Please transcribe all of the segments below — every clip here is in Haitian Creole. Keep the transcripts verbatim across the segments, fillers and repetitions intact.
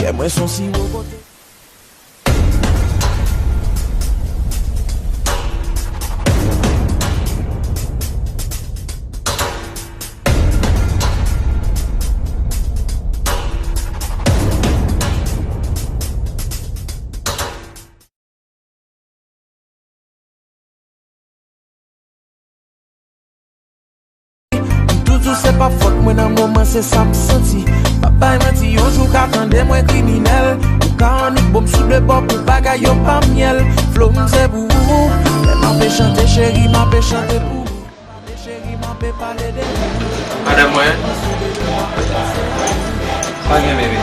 Lè mwen son siwo kote. M toujou se pa fòt mwen nan moman se sa m santi. Pa bay manti, yon jou w ka tande mwen kriminèl. Ou ka annik bon m sou de bò pou bagay yo pa myèl. Flo m se pou ou. Lè m ape chante cheri, m ape chante pou ou. Madanm mwen. Pa gen bebe.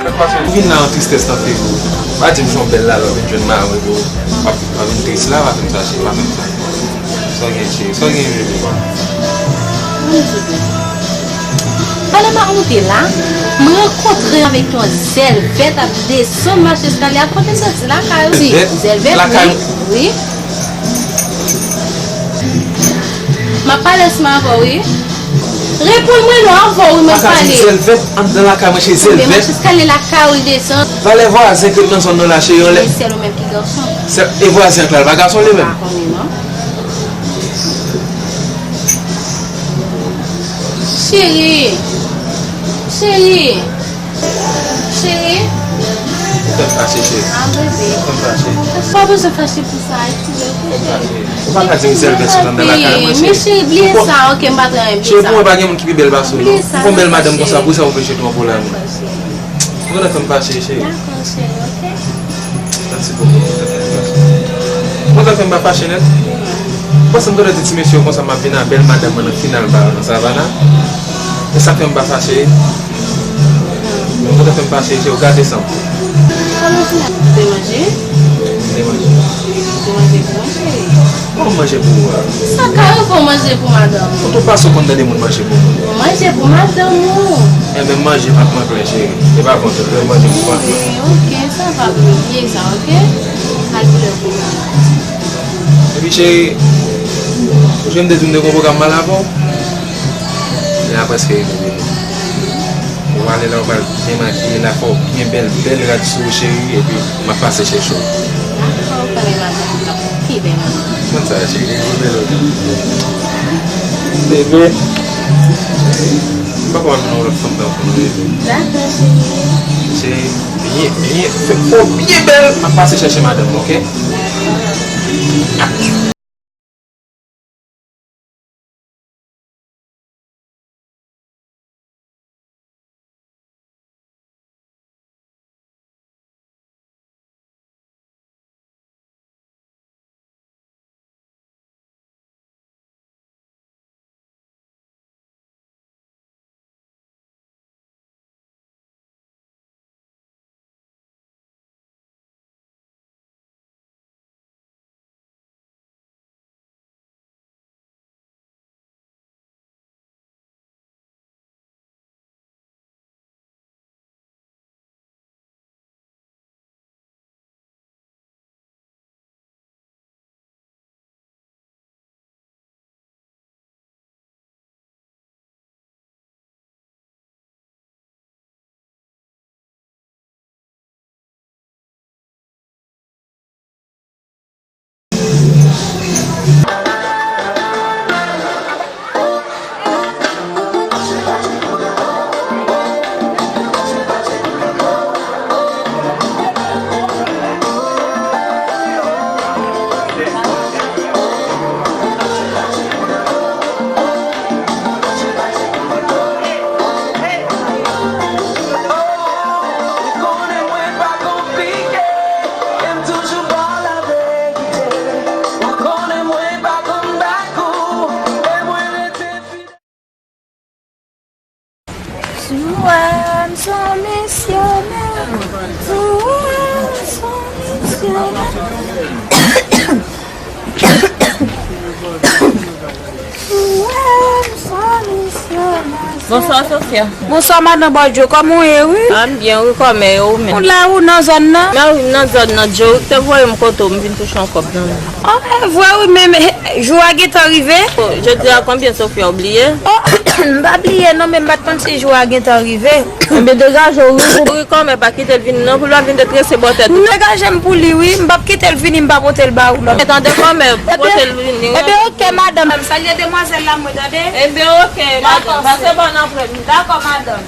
Ou vin la an tristès nan figi w. Pa di m se yon bèl lalò w vin jwenn mari w epi w ap, w ap vin tris la, pa fè m sa cheri, pa fè m sa. Sa w gen cheri, sa w gen bebe. Pandan m ap monte la, m rankontre avèk yon zèl vèt ap desann mache eskalye a. Kote m soti lakay ou? Zèl vèt? Zèl vèt, lakay wi. Wi. M ap pale ansanm avè w, wi. Reponn mwen non, avè w, wi, m ap pale. Zèl vèt anndan lakay mwen, cheri, zèl vèt. Mache eskalye lakay ou l desann. Valè vwazen k ret nan zòn nan la, cheri, yon lè. Men sèl ou menm ki gason. Sèl, e vwazen an k la, l pa gason li menm? M pa konnen non. Cheri. Cheri. Cheri. Ou fè m fache, cheri. Ah, bebe. Ou fè m fache. Ou pa bezwen fache pou sa, eskize, oke, cheri. Ou pa ka di m sèl vèt sot anndan lakay mwen, cheri. Men cheri, bliye sa, oke, m pa t renmen bliye sa. Cheri, pou mwen pa gen moun ki pi bèl pase w non. Bliye sa. Ou fè yon bèl madanm konsa, pou sa ou vle jete yon pou la men. Ou konn fè m fache, cheri. Dakò, cheri, oke. Mèsi bokou, ou konn fè m fache. Ou konn fè m pa fache nèt. Ou panse m t ap di ti mesye yo konsa m ap vin a bèl madanm mwen nan final ba nan Savana? E sa fè m pa fache. Ou te fè m fache, se ou gade san. Kòman ou fè te manje? Te manje. Te manje pou mwen, cheri. Kòman manje pou ou a? Sa ka rive w manje pou madanm ou. Ou tou pase w konn tande moun manje pou moun. Ou manje pou madanm ou. Enben, manje pa pran plen, cheri. E pa bon, se manje pou pa plen. Oke, sa va, bebe, bliye sa, oke? Al pou lè pou mwen. Epi, cheri, ou jwenn de di m de gon pwogram mal avè w? Lè a prèske rive, bebe. Ou ale la, ou pral byen makiye la, fè w byen bèl, bèl rad sou ou, cheri, epi m ap pase chèche w. Dakò, ou konnen madanm ou ap pi bèl. Konn sa, cheri, ou bèl, ou bèl. Bebe. M pa kwè m nan yon lòt fanm tankou nou, bebe. Dakò, cheri. Cheri, byen, byen, fè, fè w byen bèl, m ap pase chèche madanm mwen, oke? Dakò. Sou a, m son misyonè. Sou a, m son misyonè. Bonswa, Sofia. Bonswa, madan Bòdyo, kòman w ye, wi? Ah, m byen, wi, kòman w ye, ou menm? Ou la, ou nan zòn nan? Mwen, wi, m nan zòn nan, Djo, wi, ki te voye m kote w, m vin touche yon kòb nan men. Oh, e vre, wi, men, men, jou a gentan rive? Oh, jodi a konbyen, Sofia, ou bliye? Oh, m pa bliye, non, men m pa t konn si jou a gentan rive. Enben, degaje w, wi, pou ri kòmè pa kite l vini, non, pou l pa vin te trese bò tèt ou. Non, degaje m pou li, wi. M p ap kite l vini, m pa pote l ba ou, non. E tande kòmè, pote l vini, wi. Enben, oke, madanm. Salye demwazèl la, mwen, tande. Enben, oke, madanm. Pase bòn apre m. Dakò, madanm.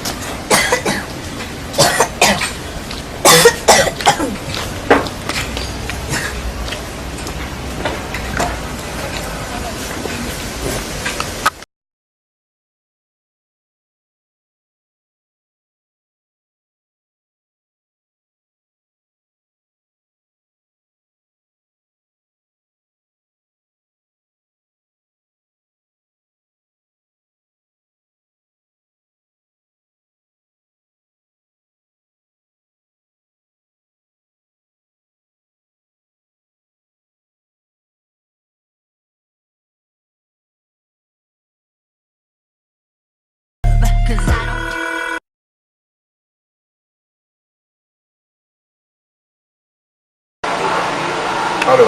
Alo.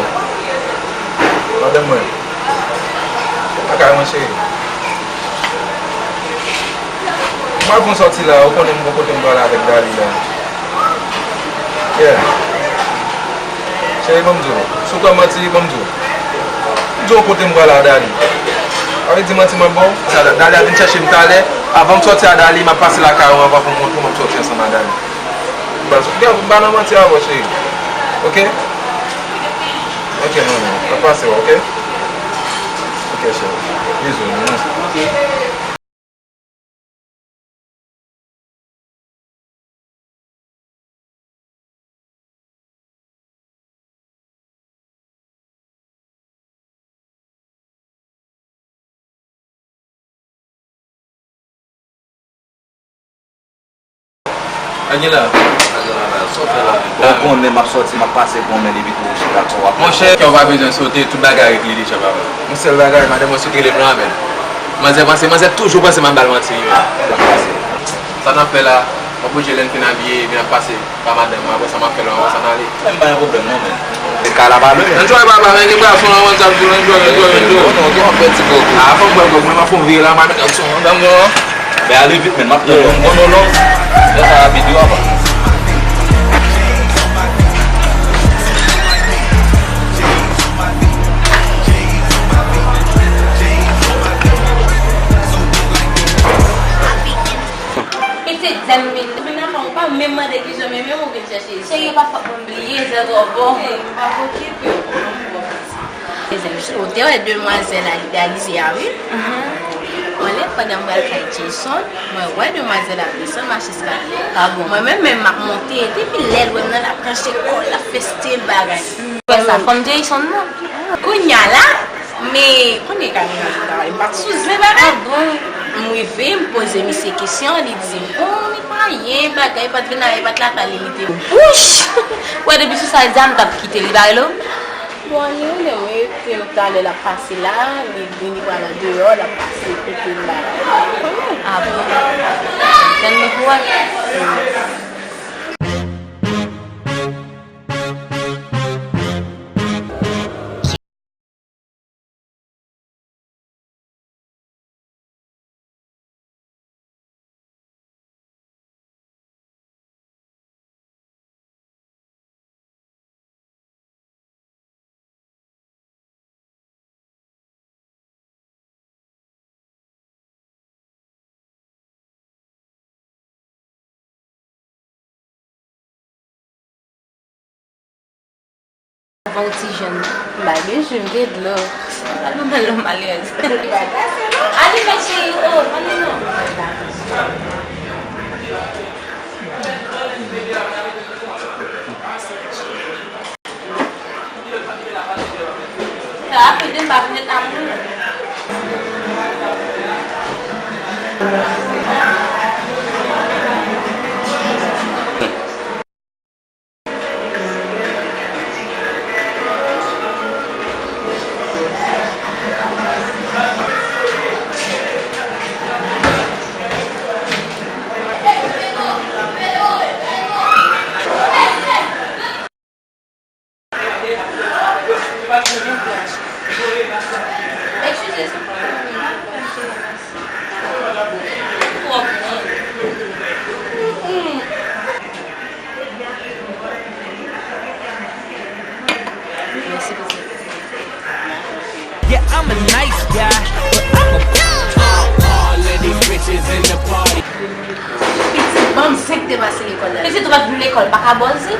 Madanm mwen. Lakay mwen, cheri. Mwen fè yon sòti la, ou konnen m gon kote m prale avèk Dali la. Yeah. Cheri, ban m di w. Si w kwè m manti, ban m di w. M di w kote m prale a Dali. Sa vle di manti mwen ba w? Sa, Dali a vin chèche m talè. Avan m sòti a Dali, m ap pase lakay ou anvan pou m montre w m ap sòti ansanm a Dali. Baz, ou gen, m pa nan manti avè w, cheri. Oke? Oke, manmi. M ap pase w, oke? Oke, cheri. Bizou, manmi. Anjela. Sa w fè la menm? Ou konnen m ap sòti, m ap pase konnen depi tou chita kò w ap. Monchè, kè w pa bezwen sote, tout bagay regle deja, papa. Yon sèl bagay, madanm mwen sot rele m lan, men. Manzè panse, manzè toujou panse m ap ba l manti, wi, men. Sa n ap fè la, m ap oblije lè n fin abiye, epi n ap pase pa madanm mwen, apre sa m ap fè lò, apre sa n ale. Men m pa gen pwoblèm non, men. E ka la pa lwen. Enjoy, papa, men gen gason la, what's up, enjoy, enjoy, enjoy. Non, non, gen yon pè ti bobo. Ah, fò m pran bobo, mwen, fò m vire la, mwen, met aksyon, madanm mwen. Men ale vit, men, m ap tann ou, m konn ou long. Lè sa rapid, wi, papa. Pete dèm minit. Finalman, ou pa menm mande kijan m ye, menm ou vin chèche. Cheri, ou pa fòk mwen bliye, zè twò bon. Hey, m p ap okipe w. Mezanmi, si w te wè demwazèl a idealize a, wi. Mwen, lè pandan m pral kay Jason, mwen wè demwazèl ap desann mache eskalye. Ah bon? Mwen menm, menm m ap monte, depi lè l wè m nan, l ap panche kò l, l ap fè stil bagay. Wè sa, fanm Jason nan. Kounye a la, men, konnen ka gen nan travay, m pa t sou zen bagay. Ah bon? M rive, m poze misye kesyon, li di m, bon, li pa anyen, bagay, pa t vin la, li pa t lakay li, li te bouch. Wè, depi sou sa, li di a, m t ap kite li, li pa rele w? Bon, anyway, mwen rete, talè l ap pase la, li vini pral andeyò, l ap pase kote m la. Ah bon? Tann nou pou wè. Avan w ti jèn, m pa gen je, m gen dlo. Sa nòmal, nòmal, malèrèz. Ale, mèt cheri, oh, ale non. Sa ap ede m pa vin ret amoun. Ou pa t vin lekòl, pa ka bòzi.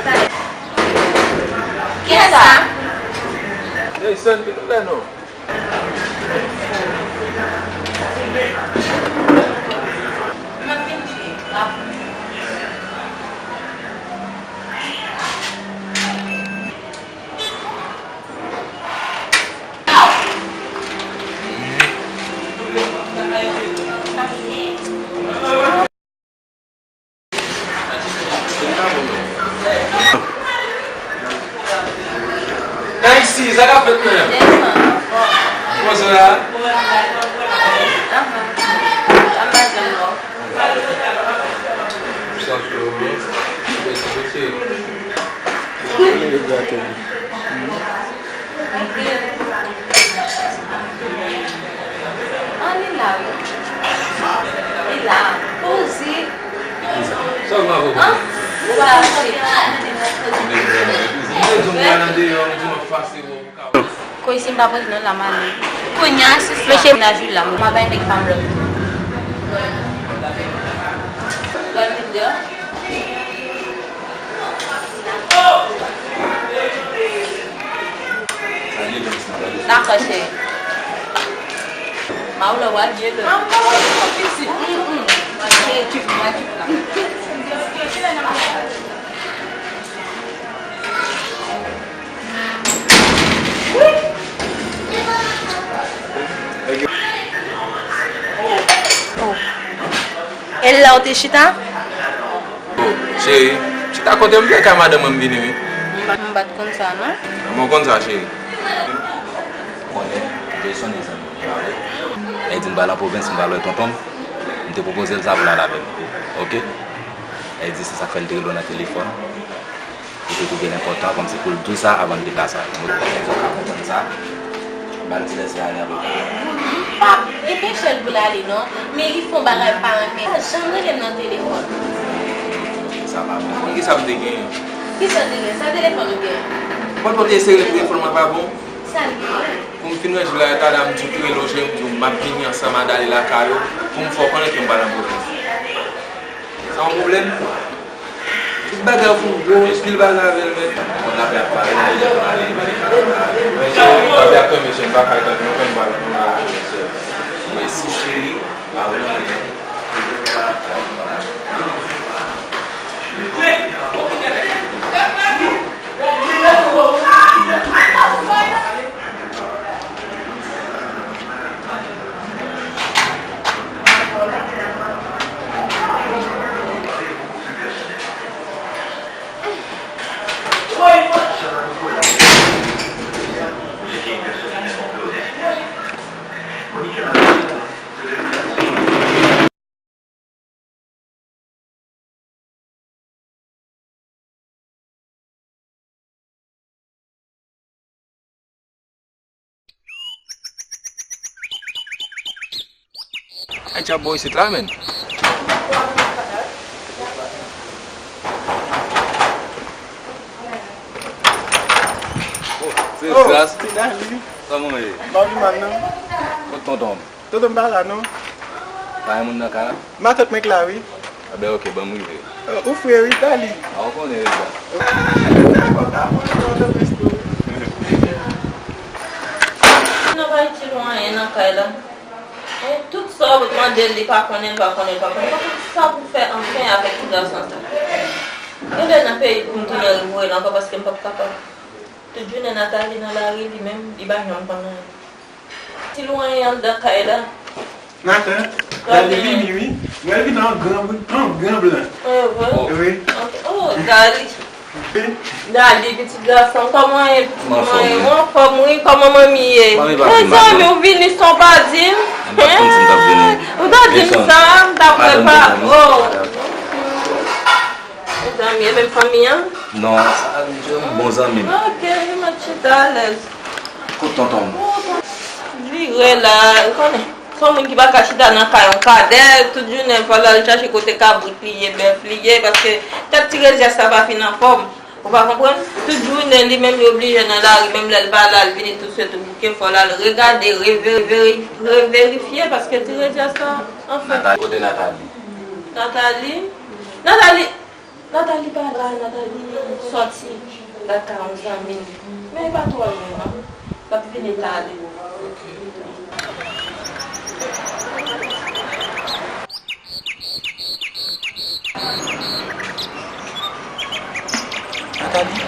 Kiyès sa? Ey, sè m, ki nouvèl non? Nancy, sa k ap fèt menm? Kòman w ye la? Sa k ap fèt? An, li la, wi. Li la. Poze. Sa w gen avè w? An? Ou pa achte. Mwen di w mwen nan deyò, mwen di w mwen fase w. Ko isi m pa poze non la, m ale. Kounye a, si mesye m nan vil la, mwen bay nèg pa m lòt. Lòt vin deyò. Dakò, cheri. Ma ou lè w al byen lè. An, kòman ou pitit? Mm, mm. Mwen cheri, tchip, mwen tchip la. Oh. E la ou te chita? Oh, cheri, chita kote m, se kay madanm mwen m vini, wi. M pa, m pa t konn sa, non. Mwen konn sa, cheri. Konnen, Jason e zanmi m, pa vre? Lè l di m pral an pwovens, m pral wè tonton m, m te pwopoze l sa pou l al avè m. Oke? Lè l di se sa k fè l te rele w nan telefòn. Li te twouve l enpòtan kòmsi pou l di w sa avan l deplase. Mwen, lè w ka konprann sa, ba l ti lès la ale avè w. Pap, e pechè l pou l ale non, men li fè yon bagay m pa renmen. Pa janm rele m nan telefòn. Sa pa bon. Poukisa m te genyen? Kisa w te genyen? Sa telefòn ou genyen? Mwen, mwen te eseye retounen fon mwen pa bon. Sa l genyen? Pou m fin wè jou la, talè a m di w ki rele w, cheri, m di w m ap vini ansanm a Dali lakay ou, pou m fè w konnen ke m pral nan pwovens. Sa yon pwoblèm? Tout bagay ou fè yon gwo, anpil bagay avè l, men. Konn lapè ap pale, lapè ap pale, men. Men cheri, lapè ap tonbe, cheri, m pa ka tann, mwen menm m pral, mwen pral, cheri. Mèsi, cheri. Pa vle anyen. Ay, djab bò isit la, menn. Oh, se gras. Ti Dali. Kòman w ye? M pa pi mal, non. Kot tonton m? Tonton m pa la, non. Pa gen moun nan kay la? Matant mwen k la, wi. A ben, oke, ban m rive. Oh, ou fre, wi, Dali. A, ou konnen, wi, sa. Nou pa itil ou anyen nan kay la. E tout sa w mande l, li pa konnen, li pa konnen, li pa konnen. Li pa konn sa pou fè anfen avèk ti gason sa. E lè nan peyi pou m tounen revore l ankò, paske m p ap kapab. Tout jounen Nathalie nan lari, li menm, li pa janm konn anyen. Ti lwen anndan kay la. Maten, Dali vini, wi. Mwen vin an gran, an gran blan. E vre? Wi. Ok. Oh, Dali. Wi. Dali, pitit gason, kòman ye, pitit mwen ye? Mwen anfòm, wi, kòman manmi ye? Mezanmi, ou vini san w pa di m. Hein? Ou ta di m sa, m ta prepa. Oh. Mezanmi, e menm fanmi an? Non, sa, se yon bon zanmi m. Ok, li mèt chita alèz. Kot tonton m? Vire la, ou konnen. Se yon moun ki pa ka chita nan kay yon kadè, tout jounen fò l al chache kote kabrit li ye, bèf li ye, paske tèt ti Rezyas sa pa fin anfòm. Ou pa konprann? Tout jounen li menm li oblije nan lari, menm lè l pa la, l vini tousuit ou bouke, fò l al regade, reveri-, veri-, reverifye, paske ti Rezyas sa, anfen. Nathalie, kote Nathalie? Nathalie? Nathalie? Nathalie pa la, Nathalie sòti lakay yon zanmi l. Men li pa twò lwen, non. L ap vini talè. Ok. Nathalie?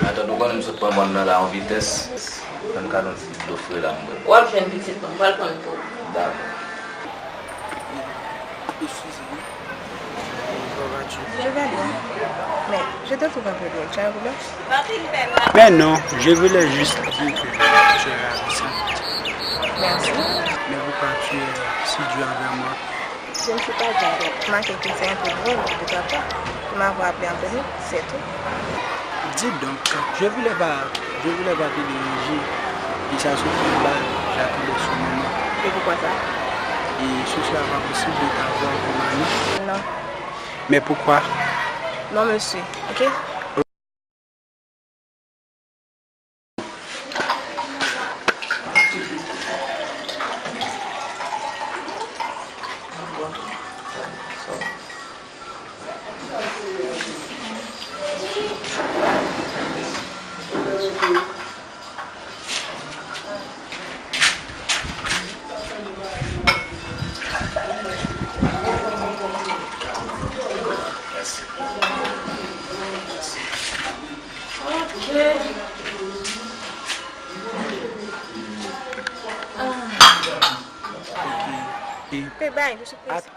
Matant, ou konnen m sot pran mòn nan la yon vitès. Ann kale yon ti dlo fre la m bwè. W ap jwenn pitit mwen, m pral pran l pou ou. Dakò. Eskize m. Comment vas-tu? Je vais bien. Mais je te trouve un peu drôle. Tu as un problème? Mais non, je voulais juste dire que tu es ravissante. Merci. Mais pourquoi tu es si dur envers moi? Je ne suis pas dur envers toi. J'ai remarqué que c'est un peu drôle de ta part de m'avoir appelé Anthony, c'est tout. Dis donc, je voulais pas, je voulais pas te déranger. Et ça se fait mal, j'attendais ce moment. Et pourquoi ça? Et ce sera pas possible de t'avoir comme ami? Non. Mais pourquoi? Non, monsieur, ok? Pe bay, je suis pressée.